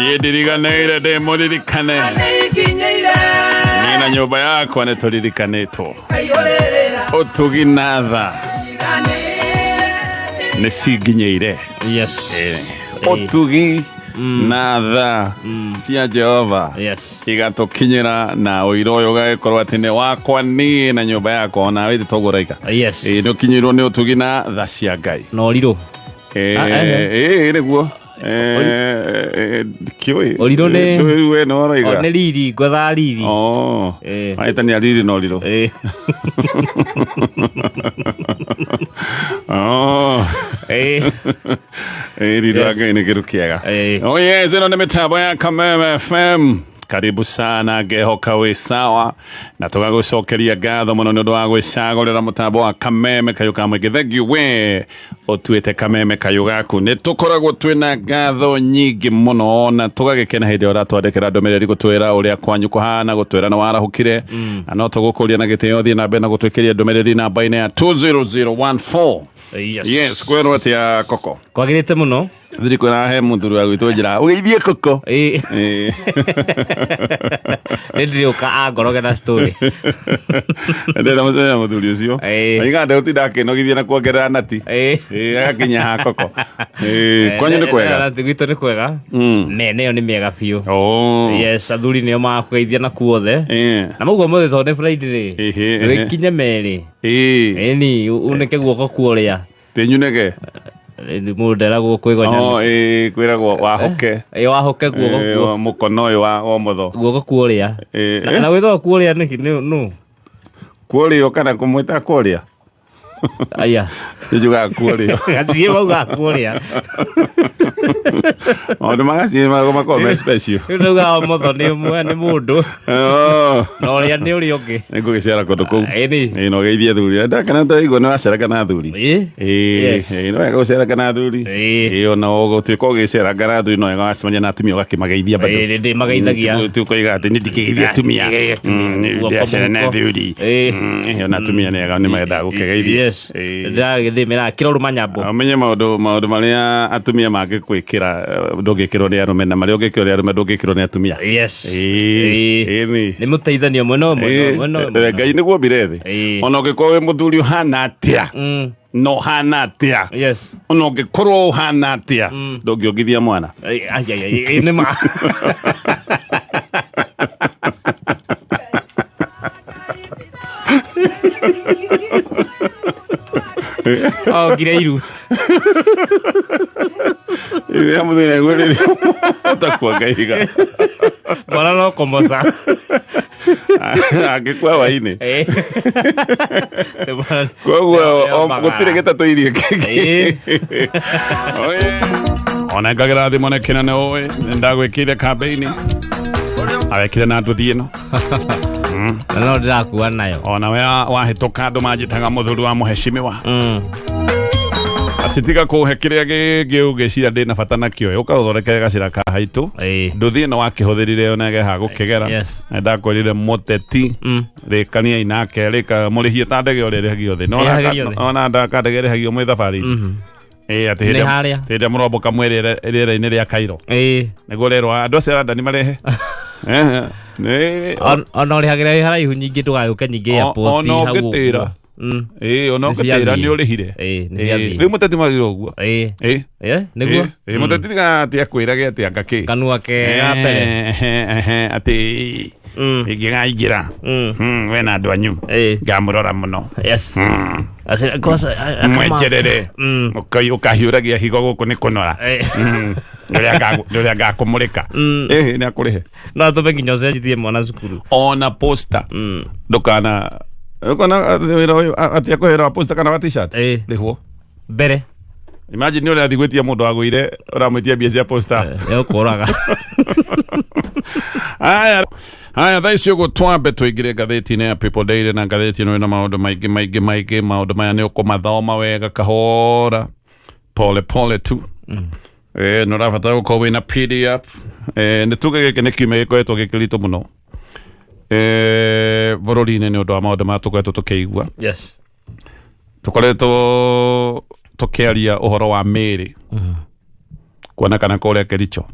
Niĩ ndiriganĩire ndĩ mũririkane. Niĩ na nyũmba yakwa nĩ tũririkanĩtwo. Ũtugi na tha nĩ cinginyĩire. Yes. Ũtugi na tha cia Jehova Yes. igatũkinyĩra na ũira ũyũ ũgagĩkorwo atĩ nĩ wakwa niĩ na nyũmba yakwa ona wewe toguo ũraiga. Yes. Ĩĩ, nĩ ũkinyĩirwo nĩ ũtugi na tha cia Ngai. Na ũrirũ. Eh, Ah, eh, ĩĩ nĩguo. Eh, ndikiũĩ. Ũrirũ nĩ- Ndũĩ we nĩ O, ũroiga. nĩ riri, ngwethaga riri. Oh. Eh. Mahĩtania riri na ũrirũ. Eh. Oh. Eh. Ĩĩ, riri wa Yes. Ngai nĩ kĩndũ kĩega. Eh. Oh yes, ĩno nĩ mĩtambo ya Kameme FM. Karibu sana ngehoka wĩ sawa na tũgagũcokeria ngatho mũno nĩ ũndũ wa gwĩcagũrĩra mũtambo wa Kameme kayũ ka mũingĩ. Thank you we ũtuĩte Kameme kayũ gaku. Nĩ tũkoragwo twĩna ngatho nyingĩ mũno na tũgagĩkena hĩndĩ ĩrĩa ũratwandĩkĩra ndũmĩrĩri gũtwĩra ũrĩa kwanyu kũhana, gũtwĩra nĩ warahũkire na no tũgũkũria na gĩtĩo thiĩ na mbere na gũtwĩkĩria ndũmĩrĩri namba-inĩ ya 20014. Yes. Yes, kwĩrwo atĩa koko? Kwagĩrĩte mũno. Thiri kwĩra he mũthuri wa gwitũ njĩra ũgeithie koko. Ĩĩ. Ĩĩ. Nĩ ndĩrĩũka angoroge na story. Ndĩrenda mũcemania na mũthuri ũcio. Ĩĩ. Oiga ndegũtinda akĩnogithia na kuongerera nati. Ĩĩ. Ĩĩ, agakinya ha koko. Ĩĩ, kwanyu nĩ kwega. Na gwitũ nĩ kwega. Mene ĩyo nĩ mĩega biũ. Oh. Yes, athuri nĩo makũgeithia na kuothe. Ĩĩ. Na mũguo mũthĩ tondũ nĩ Friday rĩ. Ĩhĩ, ĩhĩ. Wĩkinye merĩ. Ĩĩ. Ĩni, unĩke guoko kuoria. Tĩnyunĩke. Mũndũ nderagwo kwĩgonya. Oh, ĩĩ, kwĩragwo wahũke. Ĩ wahũke guoko Ĩĩ, kuo. mũkono ũyũ wa ũmotho. Guoko kuoria. Ĩĩ. Na wĩthaga kuoria nĩkĩ nĩ nũ? Kuorio kana kũmwĩta kuoria? Aya. Nĩnjugaga kuorio. Gaciĩ maugaga kuoria. Maũndũ ma gaciĩ makoragwo me special. Rĩu ndaugaga ũmotho nĩ ũmwe nĩ mũndũ. Oh. Na ũrĩa nĩ ũrĩa ũngĩ. Nĩngũgĩcera kũndũ kũu. Ĩni. Ĩĩ, na ũgeithie athuri. Ndakena ndaigua nĩ waceranga na athuri. Ĩ. Ĩĩ, Yes. ĩĩ, no wega gũceranga na athuri. Ĩĩ. Ĩĩ, ona ũgũtuĩka ũgĩceranga na athuri no wega wacemania na atumia ũgakĩmageithia bado. Ĩĩ, nĩndĩmageithagia. Ti ũkoiga atĩ niĩ ndikĩgeithia atumia. Ndikĩgeithia atumia. Guoko Ndĩracera na mũhuko. athuri. Ĩĩ. Ĩĩ, ona atumia nĩ ega nĩ mendaga gũkĩgeithia. Yes. Ĩĩ. Ndĩragĩthĩmĩra kĩrorũma nyambo. Ũmenye maũndũ maũndũ marĩa atumia mangĩkwĩkĩra ndũngĩkĩrwo nĩ arũme na marĩa ũngĩkĩrwo nĩ arũme ndũngĩkĩrwo nĩ atumia. Yes. Ĩĩ, Ĩĩ. ĩĩ. Nĩ mũteithanio mwena ũmwe Ĩĩ, mwena ũmwe. Ngai nĩguo ombire thĩ. Ĩĩ. Ona ũngĩkorwo wĩ mũthuri ũhana atĩa na ũhana atĩa Yes. ona ũngĩkorwo ũhana atĩa ndũngĩongithia mwana. Ai, ai, ai, ai, nĩ ma. Ongire iru. Rĩrĩa mũthenya gwĩrĩria ũtakuanga ihiga Mwana no komoca. Angĩkua hwainĩ. Ĩĩ. Koguo Nĩomaga. gũtirĩ gĩtatũ irie kĩngĩ. Ona ngagĩra thimũ nĩ kĩnene ũĩ nĩ ndagwĩkĩire kambĩini awekire na nduthi ĩno. Na no ndĩrakua nayo. Ona we wahĩtũka andũ manjĩtaga mũthuri wa mũhecimiwa. Acitiga kũhe kĩrĩa gĩngĩ ũngĩciria ndĩna bata nakĩo ũka ũthondekere gacĩra ka haitũ. Ĩĩ. Nduthi ĩno wakĩhũthĩrire ona ĩgeha gũkĩgera. Yes. Na ndakwĩrire mũteti rĩkaniai nake rĩka mũrĩhie ta ndege ũrĩa ĩrĩhagio thĩ. No Ĩrĩhagio thĩ. ona ndaka ndege ĩrĩhagio mwĩ thabarĩ. Ĩĩ atĩ Nĩ hĩndĩ harĩa. hĩndĩ ĩrĩa mũrombũka mwĩ rĩera-inĩ rĩa Cairo. Ĩĩ. Nĩguo rerwo andũ acio a London marehe. Ehe. Nĩ Ona ũrĩhagĩra wĩ haraihu nyingĩ ndũgagĩũke nyingĩ airport ona hau ũngĩtĩra. ũguo. Ĩĩ ona Nĩ ũngĩtĩra ciathiĩ. nĩ ũrĩhire. Ĩĩ, nĩ Ĩĩ, ciathiĩ. Rĩu mũteti mwagĩrĩirwo ũguo. Ĩĩ. Ĩĩ. Ĩĩ, nĩguo. Ĩĩ, mũteti tiga atĩ akwĩrage atĩ anga kĩ. Kanua ke ga mbere. Ehe, atĩ ingĩgaingĩra we na andũ anyu Ĩĩ. ngamũrora mũno. Yes. Ase- Mwenjerere. Ũkahiũragia higo gũkũ nĩ kũnora. Ĩĩ. Nĩ ũrĩa ngakũmũrĩka. Ĩhĩ nĩ akũrĩhe. No atũme nginya ũcenjithie mwana cukuru. Ona posta ndũkana ũkona wĩra ũyũ atĩ akũhe wĩra wa posta kana wa t-shirt. Ĩĩ. Rĩhwo. Mbere. Imagine nĩ ũrathiĩ gwĩtia mũndũ agũire ũramwĩtia mbia cia posta. Ĩgũkũraga. Haya, haya thaa ici ũguo twambe tũingĩre ngathĩti-inĩ ya People Daily na ngathĩti ĩno ĩna maũndũ maingĩ maingĩ maingĩ maũndũ maya nĩ ũkũmathoma wega kahora pole pole tu. Eh, nĩ ũrabatara gũkorwo wĩna PDF. Eh, nĩ tuge gĩkĩ nĩ kiumia gĩkoretwo gĩkĩritũ mũno eh, bũrũri-inĩ nĩ ũndũ wa maũndũ marĩa tũkoretwo tũkĩigua. Yes. Tũkoretwo tũkĩaria ũhoro wa mĩĩrĩ kuonekana kũrĩa Kericho.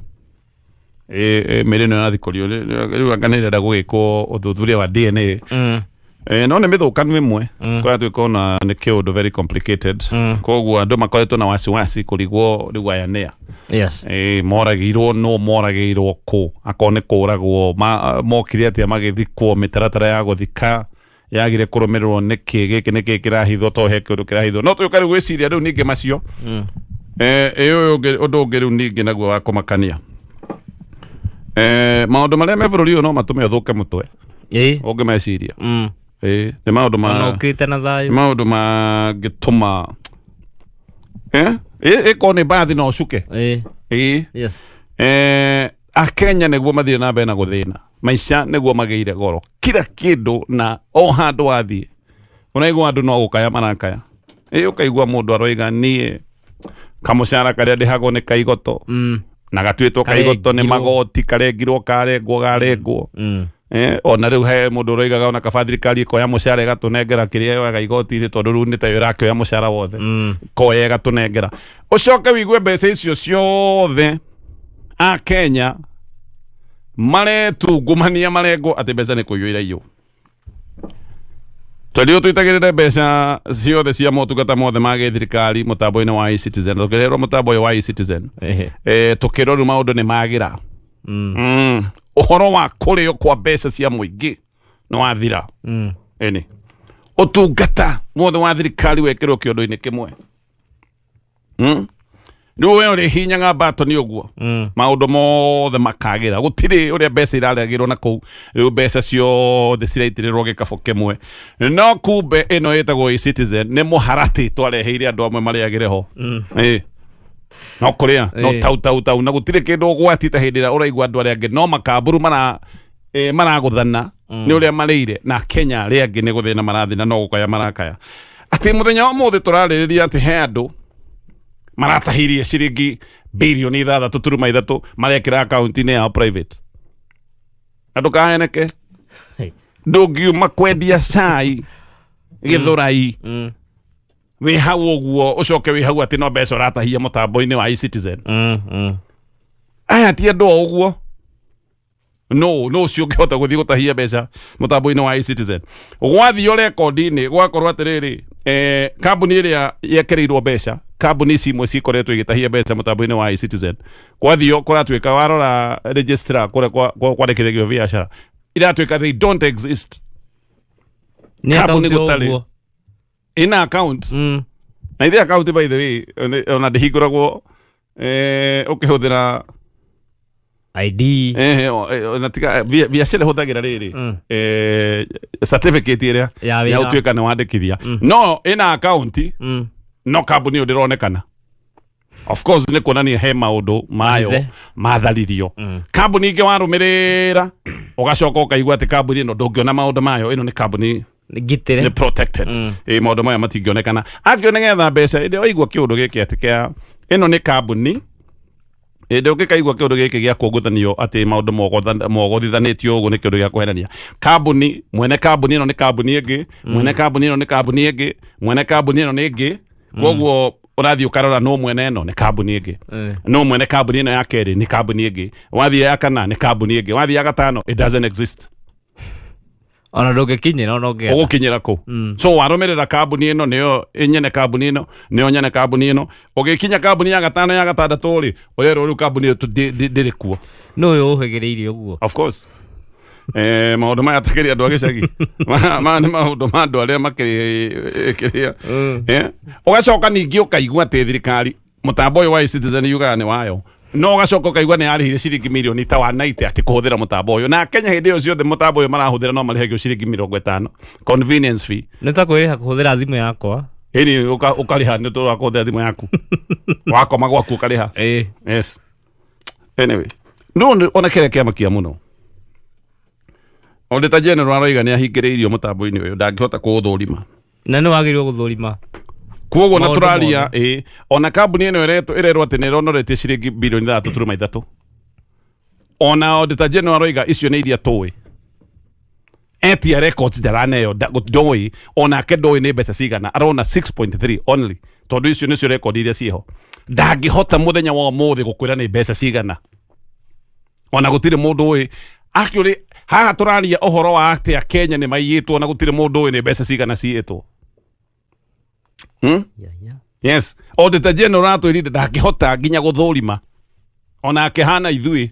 Mĩrĩ ĩno ĩrathikũrio rĩu anga nĩ ĩrenda gũgĩkwo ũthuthuria wa DNA. No nĩ mĩthũkanu ĩmwe kũratuĩka ona nĩ kĩũndũ very complicated. Koguo andũ makoretwo na wasiwasi kũrigwo rĩu aya nĩa. Moragĩirwo no moragĩirwo kũ, akorwo nĩ kũragwo mokire atĩa magĩthikwo, mĩtaratara ya gũthika yagire kũrũmĩrĩrwo nĩkĩ, gĩkĩ nĩkĩ kĩrahithwo, to he kĩũndũ kĩrahithwo no tũka rĩu gwĩciria rĩu ningĩ macio. Ĩ ũyũ ũngĩ, ũndũ ũngĩ rĩu ningĩ naguo wa kũmakania, maũndũ marĩa me bũrũri ũyũ no matũme ũthũke mũtwe ũngĩmeciria. Nĩ maũndũ ma Ona ũkĩte na nĩ thayũ. Maũndũ mangĩtũma ĩkorwo nĩ mbathi no ũcuke. Akenya nĩguo mathiĩ na mbere na gũthĩna maica, nĩguo magĩire goro kila kĩndũ, na o handũ wathiĩ ũraigua andũ no gũkaya marakaya. Ũkaigua mũndũ aroiga niĩ kamũcara karĩa ndĩhagwo nĩ kaigoto na gatuĩtwo kaigoto nĩ Karengirwo. Magoti karengirwo, karengwo, garengwo. Ona rĩu he mũndũ ũroigaga ona kaba thirikari ĩkoya mũcara ĩgatũnengera kĩrĩa yoyaga igoti-inĩ, tondũ rĩu nĩ tayo ĩrakĩoya mũcara wothe. Koya ĩgatũnengera, ũcoke wĩigue mbeca icio ciothe a Kenya maretungumania, marengwo atĩ mbeca nĩ kũiywo iraiywo. Twerirwo tũitagĩrĩre mbeca ciothe cia motungata mothe ma gĩthirikari mũtambo-inĩ wa eCitizen, tũkĩrerwo mũtambo ũyũ wa eCitizen. Tũkĩrwo rĩu maũndũ nĩ magĩra. Ũhoro wa kũrĩo kwa mbeca cia mũingĩ nĩ wathira. Ĩni ũtungata wothe wa thirikari wekĩrwo kĩondo-inĩ kĩmwe. Rĩu we ũrĩhinyaga mbatoni ũguo, maũndũ mothe makagĩra, gũtirĩ ũrĩa mbeca iraragĩrwo na kũu, rĩu mbeca ciothe ciraitĩrĩrwo gĩkabũ kĩmwe. No kumbe ĩno ĩtagwo eCitizen nĩ mũharatĩ twareheire andũ amwe marĩagĩre ho. No kũrĩa no tau tau tau, na gũtirĩ kĩndũ ũgwati ta hĩndĩ ĩrĩa ũraigua andũ arĩa angĩ no makamburu mara maragũthana nĩ ũrĩa marĩire, na Kenya arĩa angĩ nĩ gũthĩna marathĩna, no gũkaya marakaya. Atĩ mũthenya wa ũmũthĩ tũrarĩrĩria atĩ he andũ maratahirie ciringi 6.3 birioni marekĩra akaunti-inĩ yao private, na ndũkaheneke. Ndũngiuma kwendia cai Gĩthũrai wĩ hau ũguo, ũcoke wĩ hau atĩ no mbeca ũratahia mũtambo-inĩ wa eCitizen. Aya ti andũ o ũguo, no ũcio ũngĩhota gũthiĩ gũtahia mbeca mũtambo-inĩ wa eCitizen. Gwathio rekondi-inĩ gwakorwo atĩrĩrĩ, kambuni ĩrĩa yekereirwo mbeca, kambuni ici imwe cikoretwo igĩtahia mbeca mũtambo-inĩ wa eCitizen, gwathio kũratuĩka warora registrar kũrĩa kwandĩkithagio biacara, iratuĩka they don't exist. Nĩ Kambuni akaunti o gũtarĩ. ũguo. Ina account. Na ithe account, by the way, ona ndĩhingũragwo ũkĩhũthĩra ID. Na tiga biacara ĩhũthagĩra rĩrĩ certificate ĩrĩa Ya ya wĩra. ũtuĩka nĩ wandĩkithia, no ĩna account. No kambuni ĩyo ndĩronekana. Of course nĩ kuonania he maũndũ mayo Ithe. matharirio. Kambuni ingĩ warũmĩrĩra ũgacoka ũkaigua atĩ kambuni ĩno ndũngĩona maũndũ mayo, ĩno nĩ kambuni ngitĩre. Nĩ protected. Maũndũ maya matingĩonekana angĩo nĩgetha mbeca. Ĩndĩ waigua kĩũndũ gĩkĩ atĩ kĩa ĩno nĩ kambuni, ĩndĩ ũngĩkaigua kĩũndũ gĩkĩ gĩa kuongothanio atĩ maũndũ mogotithanĩtio ũguo, nĩ kĩũndũ gĩa kũhenania. Kambuni, mwene kambuni ĩno nĩ kambuni ĩngĩ, mwene kambuni ĩno nĩ kambuni ĩngĩ, mwene kambuni ĩno nĩ ĩngĩ. Koguo ũrathiĩ ũkarora no mwene ĩno nĩ kambuni ĩngĩ, no mwene kambuni ĩno ya kerĩ nĩ kambuni ĩngĩ, wathiĩ ya kana nĩ kambuni ĩngĩ, wathiĩ ya gatano, it doesn't exist. Ona ndũngĩkinyĩra ona ũngĩenda. Ũgũkinyĩra kũ? So warũmĩrĩra kambuni ĩno nĩyo nyene kambuni ĩno, nĩyo nyene kambuni ĩno, ũgĩkinya kambuni ya gatano, ya gatandatũ rĩ, ũrerwo rĩu kambuni ĩyo ndĩrĩ kuo. Nũ ũyũ ũhĩgĩrĩire ũguo? Of course, maũndũ maya takĩrĩ andũ a gĩcagi. Maya nĩ maũndũ ma andũ arĩa makĩrĩ kĩrĩa. Ũgacoka ningĩ ũkaigua atĩ thirikari mũtambo ũyũ wa eCitizen yugaga nĩ wayo, no ũgacoka ũkaigua nĩ yarĩhire ciringi mirioni ta 190 atĩ kũhũthĩra mũtambo ũyũ. Na Kenya hĩndĩ ĩyo ciothe mũtambo ũyũ marahũthĩra no marĩhagio ciringi 50 convenience fee. Nĩ ta kwĩrĩha kũhũthĩra thimũ yakwa. Ĩni ũkarĩha nĩ ũndũ wa kũhũthĩra thimũ yaku, wakoma gwaku ũkarĩha. Yes, anyway, no ona kĩrĩa kĩamakia mũno, Auditor General aroiga nĩ ahingĩrĩirio mũtambo-inĩ ũyũ, ndangĩhota kũũthũrima. Na nĩ wagĩrĩirwo gũthũrima Koguo na maũndũ tũraria ĩ ona kambuni ĩno ĩretwo ĩrerwo atĩ nĩ ĩronoretie ciringi 6.3 birioni, ona Auditor General aroiga icio nĩ iria tũĩ, etia records ndaraneo, ndoĩ onake, ndoĩ nĩ mbeca cigana, arona 6.3 only, tondũ icio nĩcio record iria ciĩho. Ndangĩhota mũthenya wa ũmũthĩ gũkwĩra nĩ mbeca cigana. Ona gũtirĩ mũndũ ũĩ. Actually haha tũraria ũhoro wa atĩ Akenya nĩ maiyĩtwo na gũtirĩ mũndũ ũĩ nĩ mbeca cigana ciyĩtwo. Yeah, yeah. Yes, Auditor General atwĩrire ndangĩhota nginya gũthũrima ona akĩhana ithuĩ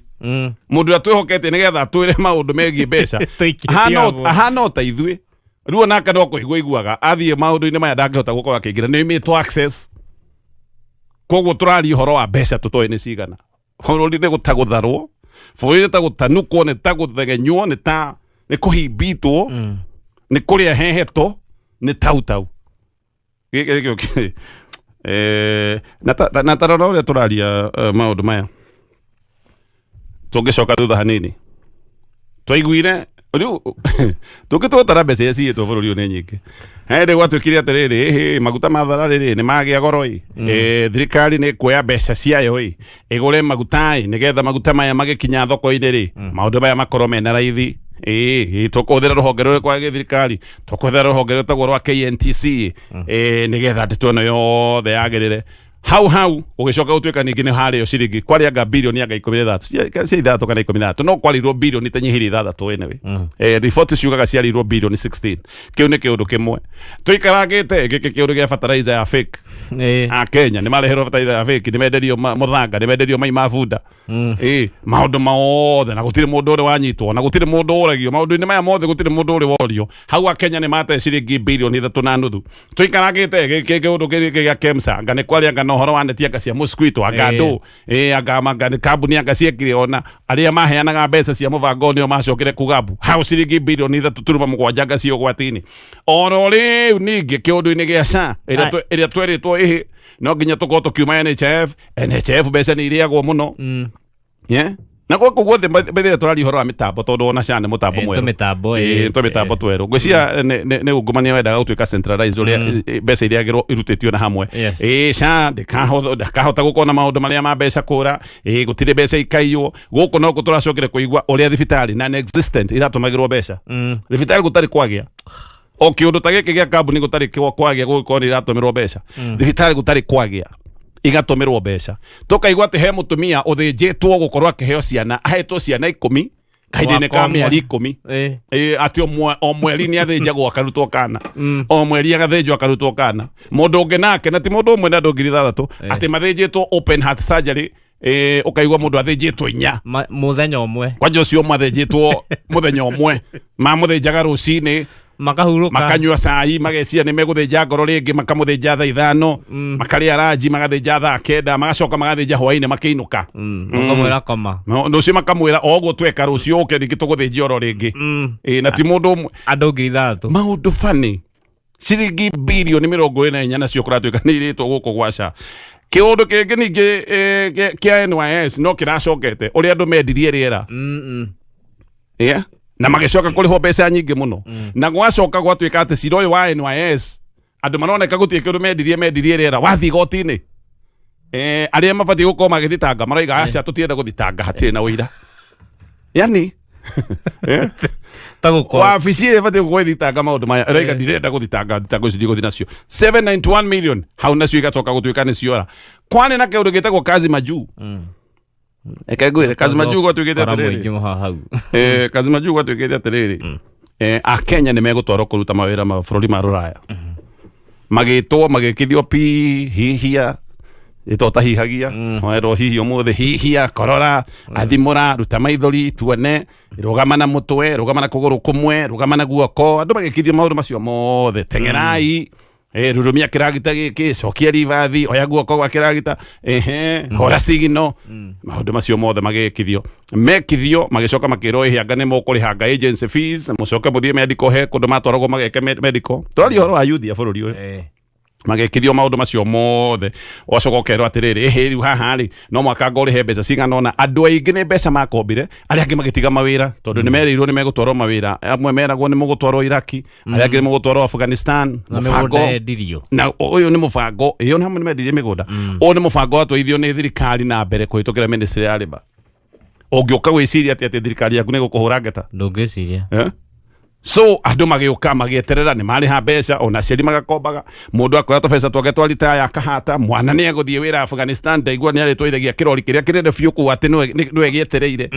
mũndũ ũrĩa twĩhokete nĩgetha atwĩre maũndũ megiĩ mbeca. Tũikĩtie abo. Ahana o ta ithuĩ rĩu, onake no kũigua iguaga athiĩ maũndũ-inĩ maya ndangĩhota gũkorwo akĩingĩra, nĩ oimĩtwo access. Koguo tũraria ũhoro wa mbeca tũtoĩ nĩ cigana. Bũrũri nĩ gũtagũtharwo, bũrũri nĩ ta gũtanukwo, nĩ ta gũthegenywo, nĩ ta nĩ kũhimbitwo, nĩ kũrĩa heheto, nĩ tautau. Gĩkĩ nĩkĩo na ta rora ũrĩa tũraria maũndũ maya. Tũngĩcoka thutha hanini, twaiguire rĩu tũngĩtũtara mbeca iria ciyĩtwo bũrũri ũyũ nĩ nyingĩ. Hĩndĩ gwatuĩkire atĩrĩrĩ, ĩhĩ, maguta mathara rĩrĩ nĩ magĩa goro ĩ. Thirikari nĩ ĩkuoya mbeca ciayo ĩ, ĩgũre maguta ĩ, nĩgetha maguta maya magĩkinya thoko-inĩ rĩ, maũndũ maya makorwo mena raithi. Ĩ tũkũhũthĩra rũhonge rũrĩ kwa gĩthirikari, tũkũhũthĩra rũhonge rwĩtagwo rwa KNTC ĩ, nĩgetha ndeto ĩno yothe yagĩrĩre. Hau hau gũgĩcoka gũtuĩka ningĩ nĩ harĩo ciringi kwarĩ anga birioni anga 13 cia 6 kana 13, no kwarĩirwo birioni itanyihĩire 6 anyway. Riboti ciugaga ciarĩirwo birioni 16. Kĩu nĩ kĩũndũ kĩmwe tũikarangĩte. Gĩkĩ kĩũndũ gĩa fertilizer ya fake. A Kenya nĩ mareherwo fertilizer ya fake, nĩ menderio mũthanga, nĩ menderio mai ma bunda. Maũndũ mothe na gũtirĩ mũndũ ũrĩ wanyitwo, na gũtirĩ mũndũ ũragio maũndũ-inĩ maya mothe, gũtirĩ mũndũ ũrĩ worio. Hau Akenya nĩ mate ciringi birioni 3.5. Tũikarangĩte gĩkĩ kĩũndũ kĩrĩ gĩa KEMSA, anga nĩ kwaria anga na ũhoro wa neti anga cia mosquito anga andũ anga anga nĩ kambuni anga ciekire, ona arĩa maheanaga mbeca cia mũbango nĩo macokire kuga mbu. Hau ciringi birioni 3.7 anga cia ũgwati-inĩ. Oro rĩu ningĩ kĩũndũ-inĩ gĩa SHA ĩrĩa ĩrĩa twerĩtwo ĩhĩ no nginya tũkorwo tũkiuma NHIF. NHIF mbeca nĩ irĩagwo mũno. Yeah? Na gũkũ guothe mbere tũraria ũhoro wa mĩtambo, tondũ ona SHA nĩ mũtambo mwerũ. Tũmĩtambo, Ĩ, tũmĩtambo twerũ. Ngwĩciria nĩ ungumania wendaga gũtuĩka centralized, ũrĩa mbeca irĩagĩrwo irutĩtio na hamwe. Ĩ SHA ndĩkahota gũkorwo na maũndũ marĩa ma mbeca kũra. Ĩ gũtirĩ mbeca ikaiywo. Gũkũ no tũracokire kũigua ũrĩa thibitarĩ non existent iratũmagĩrwo mbeca. Thibitarĩ gũtarĩ kwagĩa o kĩũndũ ta gĩkĩ gĩa kambuni, gũtarĩ kwagĩa gũgĩkorwo nĩ iratũmĩrwo mbeca. Thibitarĩ gũtarĩ kwagĩa igatũmĩrwo mbeca. Tũkaigua atĩ he mũtumia ũthĩnjĩtwo gũkorwo akĩheo ciana, ahetwo ciana 10 kahinda-inĩ ka Mwaka ũmwe. mĩeri 10. Atĩ o mweri nĩ athĩnjagwo akarutwo kana, o mweri agathĩnjwo akarutwo kana. Mũndũ ũngĩ nake, na ti mũndũ ũmwe, na andũ 6,000 atĩ mathĩnjĩtwo open heart surgery. Ũkaigua mũndũ athĩnjĩtwo 4 Mũthenya ũmwe. Kwanja ũcio ũmwe athĩnjĩtwo mũthenya ũmwe, mamũthĩnjaga rũcinĩ, Makahurũka. Makanyua cai, magecia nĩ megũthĩnja ngoro rĩngĩ, makamũthĩnja thaa 5, makarĩa ranji, magathĩnja thaa 9, magacoka magathĩnja hwainĩ, makĩinũka. Makamwĩra koma. No, rũciũ makamwĩra o ũguo tweka, rũciũ ũke rĩngĩ tũgũthĩnjia oro rĩngĩ. Na ti mũndũ ũmwe. Andũ 6,000. Maũndũ bani, ciringi birioni 44 nacio kũratuĩka nĩ irĩtwo gũkũ gwa SHA. Kĩũndũ kĩngĩ ningĩ kĩa NYS no kĩracokete, ũrĩa andũ mendirie rĩera. Yeah? Na magĩcoka kũrĩhwo mbeca nyingĩ mũno, na gwacoka gwatuĩka atĩ cira ũyũ wa NYS, andũ maroneka gũtirĩ kĩndũ mendirie, mendirie rĩera, wathiĩ igoti-inĩ, arĩa mabatiĩ gũkorwo magĩthitanga maroiga aca, tũtirenda gũthitanga, hatirĩ na ũira, yani Ta gũkorwo wabici ĩrĩa ĩbatiĩ gũkorwo ĩthitanga maũndũ maya ĩroiga ndirenda gũthitanga, thitango icio ndigũthiĩ nacio. 791 million hau nacio igacoka gũtuĩka nĩ ciora. Kwarĩ na kĩũndũ gĩtagwo kazi majuu. Reke ngwĩre, kazi majuu gwatuĩkĩte Kora atĩrĩrĩ, mũingĩ mũha hau. Kazi majuu gwatuĩkĩte atĩrĩrĩ, Akenya nĩ megũtwarwo kũruta mawĩra mabũrũri ma rũraya. Magĩtwo, magĩkithio pi hihia ĩto tahihagia werwo hihi ũmũthĩ, hihia, korora, athimũra, ruta maithori tuone, rũgama na mũtwe, rũgama na kũgũrũ kũmwe, rũgama na guoko. Andũ magĩkithio maũndũ macio mothe, teng'erai, rurumia kĩragita gĩkĩ, cokia ribathi, oya guoko gwa kĩragita, ehe, hora sigino. Maũndũ macio mothe magĩkithio, mekithio, magĩcoka makĩrwo ĩhĩ anga nĩ mũkũrĩhanga agency fees, mũcoke mũthiĩ medical, he kũndũ matwaragwo mageke medical. Tũraria ũhoro wa youth ya bũrũri ũyũ. Magekithio maũndũ macio mothe, ũgacoka ũkerwo atĩrĩrĩ, ĩhĩ, rĩu haha rĩ, no mwaka ngo ũrĩhe mbeca cigana ũna. Andũ aingĩ nĩ mbeca makombire, arĩa angĩ magĩtiga mawĩra tondũ nĩ merĩirwo nĩ megũtwarwo mawĩra. Amwe meragwo nĩ mũgũtwarwo Iraki, arĩa angĩ nĩ mũgũtwarwo Afghanistan. Na mũbango mĩgũnda yendirio. Na ũyũ nĩ mũbango ĩyo, nĩ hamwe nĩ mendirie mĩgũnda. Ũyũ nĩ mũbango watwarithio nĩ thirikari na mbere kũhĩtũkĩra ministry ya labour. Ũngĩũka gwĩciria atĩ thirikari yaku nĩ gũkũhũra ngeta? Ndũngĩciria. Eh? So andå magä å ka magĩeterera nĩ marĩha mbeca, ona aciari magakombaga, mũndũ akoya tũbeca twake twa ritaya akahata mwana nĩ egũthiĩ wĩra Afghanistan. Ndaigua nĩ arĩtwaithagia kĩrori kĩrĩa kĩnene biũ kũu, atĩ nĩwe gĩetereire.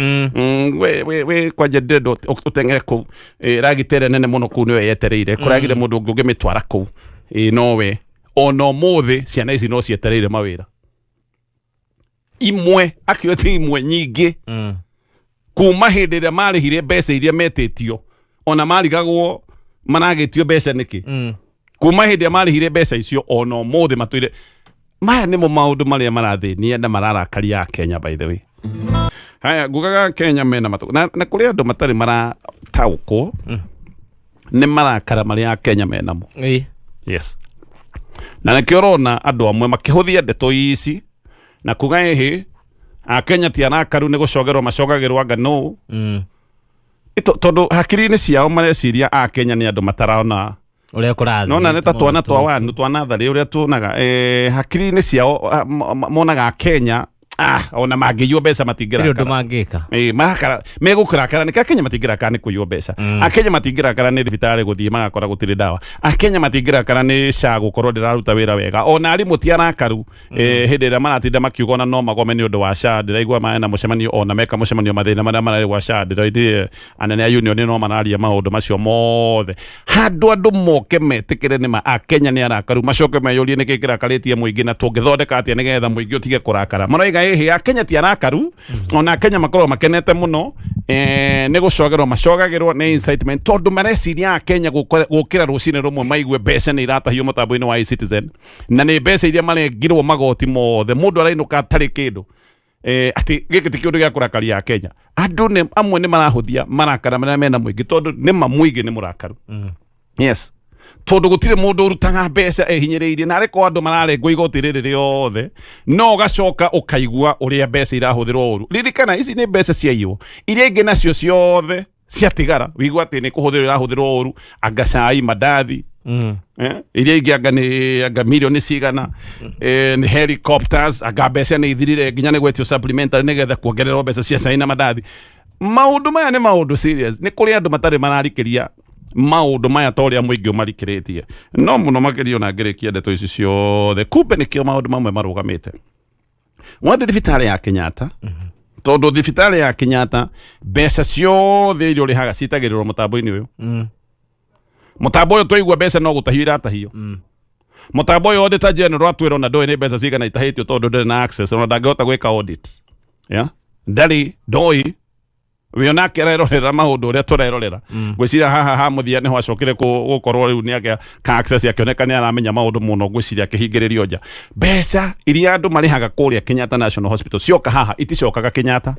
We kwanja ndĩrenda ũteng'ere kũu. Ragita ĩrĩa nene mũno kũu nĩwe yetereire, kũragire mũndũ ũngĩ ũngĩmĩtwara kũu. Nowe ona ũmũthĩ ciana ici no cietereire mawĩra, imwe akiuga ti imwe, nyingĩ. Kuma hĩndĩ ĩrĩa marĩhire mbeca iria metĩtio, ona marigagwo maragĩtio mbeca nĩkĩ. Kuma hĩndĩ ĩrĩa marĩhire mbeca icio, ona ũmũthĩ matũire. Maya nĩmo maũndũ marĩa marathĩnia na mararakaria Kenya. By the way, haya ngugaga Kenya mena matũ na kũrĩ andũ matarĩ marataũkwo nĩ marakara marĩa Kenya menamo. Yes, na nĩkĩo ũrona andũ amwe makĩhũthia ndeto ici na kuga ĩhĩ Akenya ti arakaru, nĩ gũcogerwo macogagĩrwo, anga no. Tondũ hakiri-inĩ ciao mareciria Akenya nĩ andũ matarona. Ũrĩa kũrathiĩ. Nona nĩ ta twana twa wanu twa natharĩ ũrĩa tuonaga, hakiri-inĩ ciao, monaga Akenya, ona mangĩiywo mbeca Gũtirĩ ũndũ matingĩrakara. Mangĩka. Marakara megũkũrakara nĩ Akenya matingĩrakara nĩ kũiywo mbeca. Akenya matingĩrakara nĩ thibitarĩ gũthiĩ magakora gũtirĩ ndawa. Akenya matingĩrakara nĩ SHA gũkorwo ndĩraruta wĩra wega. Ona arimũ ti arakaru, hĩndĩ ĩrĩa maratinda makiuga ona no magome nĩ ũndũ wa SHA. Ndĩraigua mena mũcemanio, ona meka mũcemanio mathĩna marĩa mararĩ gwa SHA. Ndĩraigire anene a union no mararia maũndũ macio mothe. Handũ andũ moke metĩkĩre nĩma Akenya nĩ arakaru, macoke meyũrie nĩkĩ kĩrakarĩtie mũingĩ na tũngĩthondeka atĩa nĩgetha mũingĩ ũtige kũrakara. Maroiga ĩhĩ Akenya ti arakaru, ona Akenya makoragwo makenete mũno, nĩ gũcogerwo macogagĩrwo nĩ incitement, tondũ mareciria Akenya gũkĩra rũcinĩ rũmwe maigue mbeca nĩ iratahio mũtambo-inĩ wa eCitizen, na nĩ mbeca iria marengirwo magoti mothe, mũndũ arainũka atarĩ kĩndũ, atĩ gĩkĩ ti kĩũndũ gĩa kũrakaria Akenya. Andũ nĩ amwe nĩ marahũthia marakara marĩa mena mũingĩ, tondũ nĩ ma mũingĩ nĩ mũrakaru. Yes, tondũ gũtirĩ mũndũ ũrutaga mbeca ehinyĩrĩirie, na arĩko andũ mararengwo igoti rĩrĩ rĩothe, no ũgacoka ũkaigua ũrĩa mbeca irahũthĩrwo ũru. Ririkana ici nĩ mbeca ciaiywo, iria ingĩ nacio ciothe ciatigara wigua atĩ nĩ kũhũthĩrwo irahũthĩrwo ũru, anga cai, mandathi. Iria ingĩ anga nĩ anga milioni cigana, nĩ helicopters, anga mbeca nĩ ithirire nginya nĩ gwetio supplementary nĩgetha kuongererwo mbeca cia cai na mandathi. Maũndũ maya nĩ maũndũ serious. Nĩ kũrĩ andũ matarĩ mararikĩria maũndũ maya ta ũrĩa mũingĩ ũmarikĩrĩtie. No mũno makĩria ona ngĩrĩkia ndeto ici ciothe, kumbe nĩkĩo maũndũ mamwe marũgamĩte. Wathiĩ thibitarĩ ya Kenyatta, tondũ thibitarĩ ya Kenyatta mbeca ciothe iria ũrĩhaga citagĩrĩrwo mũtambo-inĩ ũyũ. Mũtambo ũyũ twaigua mbeca no gũtahio iratahio. Mũtambo ũyũ auditor general atwĩra ona ndoĩ nĩ mbeca cigana itahĩtio, tondũ ndarĩ na access, ona ndangĩhota gwĩka audit. Yeah? Ndarĩ ndoĩ we onake arerorera maũndũ ũrĩa tũrerorera. Ngwĩciria haha ha mũthia nĩho acokire gũkorwo rĩu nĩ agĩa ka access, akĩoneka nĩ aramenya maũndũ mũno. Ngwĩciria akĩhingĩrĩrio nja. Mbeca iria andũ marĩhaga kũrĩa Kenyatta National Hospital cioka haha iticokaga Kenyatta.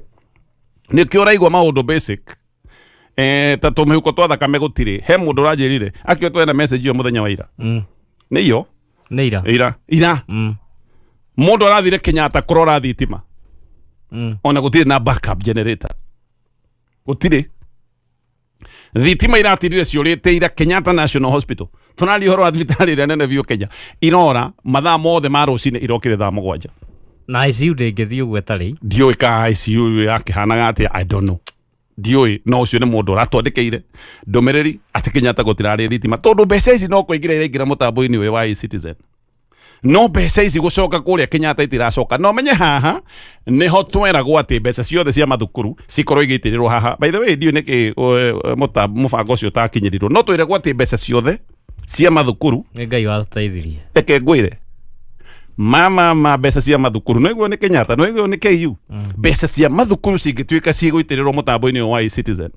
Nĩkĩo ũraigua maũndũ basic, ta tũmĩhuko twa thakame gũtirĩ. He mũndũ ũranjĩrire akĩo twena message ĩyo mũthenya wa ira. Nĩ iyo. Nĩ ira. Ira ira. Mũndũ arathire Kenyatta kũrora thitima, ona gũtirĩ na backup generator, gũtirĩ thitima. Iratindire ciũrĩte ira Kenyatta National Hospital. Tũraria ũhoro wa thibitarĩ ĩrĩa nene biũ Kenya. Irora mathaa mothe ma rũcinĩ, irokire thaa 7. Na ICU ndĩngĩthiĩ ũguo ĩtarĩ. Ndiũĩ ka ICU yakĩhanaga atĩa, I don't know, ndiũĩ. No ũcio nĩ mũndũ ũratwandĩkĩire ndũmĩrĩri atĩ Kenyatta gũtirarĩ thitima, tondũ mbeca ici no kũingĩra iraingĩra mũtambo-inĩ ũyũ wa eCitizen, no mbeca ici gũcoka kũrĩa Kenyatta itiracoka. No menye haha niho tweragwo atĩ mbeca ciothe cia mathukuru cikorwo igĩitĩrĩrwo haha. By the way, ndiũĩ nĩkĩ mũbango ũcio ũtakinyĩrirwo, no twĩragwo atĩ mbeca ciothe cia mathukuru. Nĩ Ngai watũteithirie. Reke ngwĩre, mama, ma mbeca cia mathukuru no iguo nĩ Kenyatta, no iguo nĩ KU. Mbeca cia mathukuru cingĩtuĩka cigũitĩrĩrwo mũtambo-inĩ ũyũ wa eCitizen,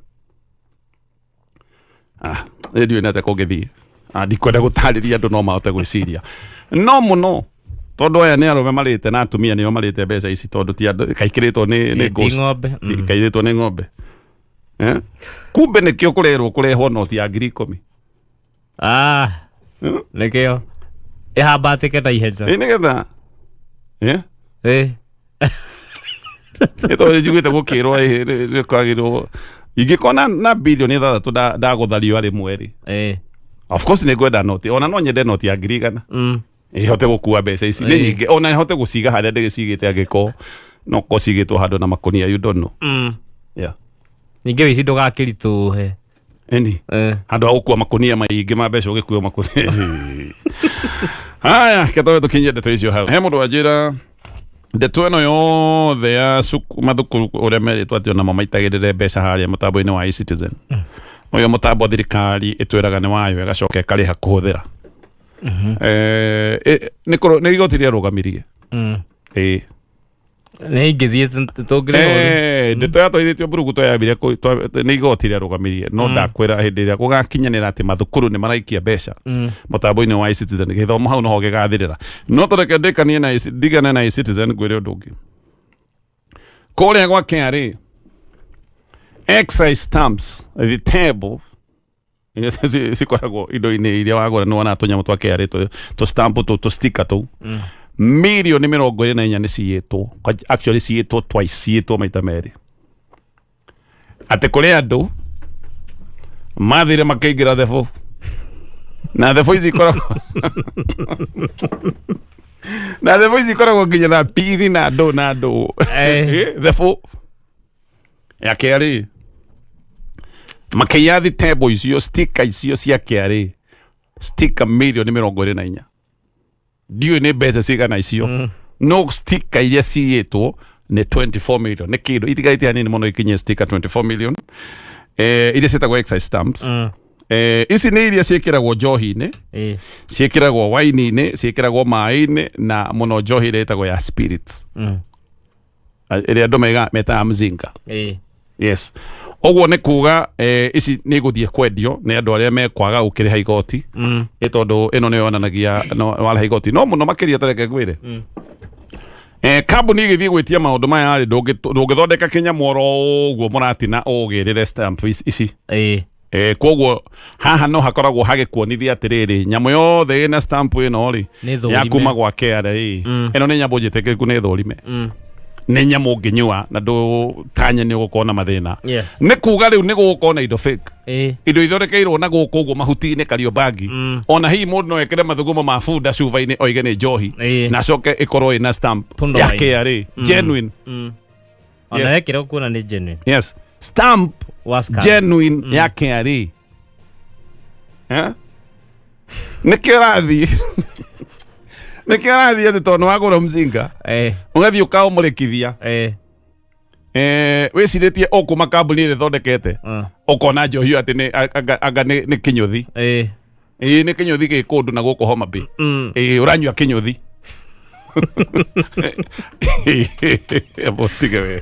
ndiũĩ nĩ atĩa kũngĩthiĩ. Ndikwenda gũtarĩria andũ, no mahote gwĩciria. No mũno tondũ aya nĩ arũme marĩte na atumia nĩo marĩte mbeca ici, tondũ ti andũ kaikĩrĩtwo nĩ Ti ghost. ng'ombe. Kairĩtwo nĩ ng'ombe. Kumbe nĩkĩo kũrerwo kũrehwo noti ya 10,000. Nĩkĩo ĩhambatĩke na ihenya. Ĩ nĩgetha Ĩ. Nĩ tondũ njiguĩte gũkĩrwo nĩ kwagĩrwo ingĩkorwo na bilioni 6 ndagũthario arĩ mweri. Of course nĩ ngwenda noti, ona no nyende noti ya 100,000 ihote gũkua mbeca ici nĩ nyingĩ, ona ihote gũciga harĩa ndĩgĩcigĩte, angĩkorwo no korwo cigĩtwo handũ na makonia, you don't know. Yeah. Ningĩ wĩici ndũgakĩritũhe. Eni. Eh. Handå ha gå kua makunia maingä ma mbeca å gä kua makunia. Haya, ketoe tå ndeto icio hau. He må ndå wanjä ra ndeto ĩno yothe ya mathukuru ũrĩa merĩtwo atĩ onamo maitagĩrĩre mbeca harĩa mũtambo-inĩ wa eCitizen, ũyũ mũtambo thirikari ĩtwĩraga nĩ wayo, ĩgacoka ĩkarĩha kũhũthĩra. Nĩ igoti rĩarũgamirie. Ĩĩ. Nä ingä thiä tå ngä Eh, ndeto yatwarithĩtio mburuguto yambire nĩ igoti rĩarũgamirie, no ndakwĩra hĩndĩ ĩrĩa gũgakinyanĩra atĩ mathukuru nĩ maraikia mbeca mũtambo-inĩ wa eCitizen, gĩthomo hau noho gĩgathirĩra. No tũreke ndĩkanie na ndigane na eCitizen, ngwĩre ũndũ ũngĩ. Kũrĩa gwa KRA, excise stamps, the table iria cikoragwo indo-inĩ iria wagũra, nĩ wonaga tũnyamũ twa KRA, tũ stamp tũ, tũ sticker tũu, mirioni 24 nĩ ciyĩtwo. Actually ciyĩtwo twice, ciyĩtwo maita merĩ, atĩ kũrĩ andũ mathire makĩingĩra thebũ, na thebũ ici ikoragwo na thebũ ici ikoragwo nginya na piri na ndũ na ndũ. Thebũ ya KRA, makĩiya thitebo icio, sticker icio cia KRA, sticker mirioni 24. Ndiũĩ nĩ mbeca cigana icio, no sticker iria ciyĩtwo nĩ 24 million, nĩ kĩndũ itigarĩte hanini mũno ikinye sticker 24 million, iria ciĩtagwo excise stamps. Ici nĩ iria ciĩkĩragwo njohi-inĩ, ciĩkĩragwo waini-inĩ, ciĩkĩragwo maĩ-inĩ, na mũno njohi ĩrĩa ĩtagwo ya spirits, ĩrĩa andũ metaga mzinga. Yes, ũguo nĩ kuga ici nĩ igũthiĩ kwendio nĩ andũ arĩa mekwaga gũkĩrĩha igoti, ĩ tondũ ĩno nĩyo yonanagia no warĩha igoti. No mũno makĩria, tareke ngwĩre, kambuni ĩgĩthiĩ gwĩtia maũndũ maya rĩ, ndũngĩthondeka kĩnyamũ oro ũguo mũratina ũgĩrĩre stamp ici. Koguo haha no hakoragwo hagĩkuonithia atĩrĩrĩ, nyamũ yothe ĩna stamp ĩno rĩ, Nĩ thũrime. ya kuma gwa KRA, ĩno nĩ nyamũ njĩtĩkĩrĩku, nĩ thũrime, nĩ nyamũ ũngĩnyua na ndũtanye nĩ ũgũkorwo na mathĩna. Nĩ kuga rĩu nĩ gũgũkorwo na indo fake, indo ithondekeirwo na gũkũ ũguo mahuti-inĩ Kariobangi. Ona hihi mũndũ no ekĩre mathugumo ma bunda cuba-inĩ oige nĩ njohi, na acoke ĩkorwo ĩna stamp Punda ya wine. KRA genuine. Ona Yes. ekĩra kuona nĩ genuine. Yes, stamp Wa scan. genuine ya KRA. Eh? Nĩkĩo ũrathiĩ, nĩkĩo ũrathiĩ atĩ tondũ nĩ wagũra mzinga, ũgathiĩ ũkaũmũrĩkithia, wĩcirĩtie o kuma kambuni ĩrĩa ĩthondekete, ũkona njohi ĩyo atĩ nĩ anga nĩ kĩnyũthi. Ĩĩ, nĩ kĩnyũthi gĩ kũndũ na gũkũ Homa Bay. Ĩĩ, ũranyua kĩnyũthi. Mũtige we.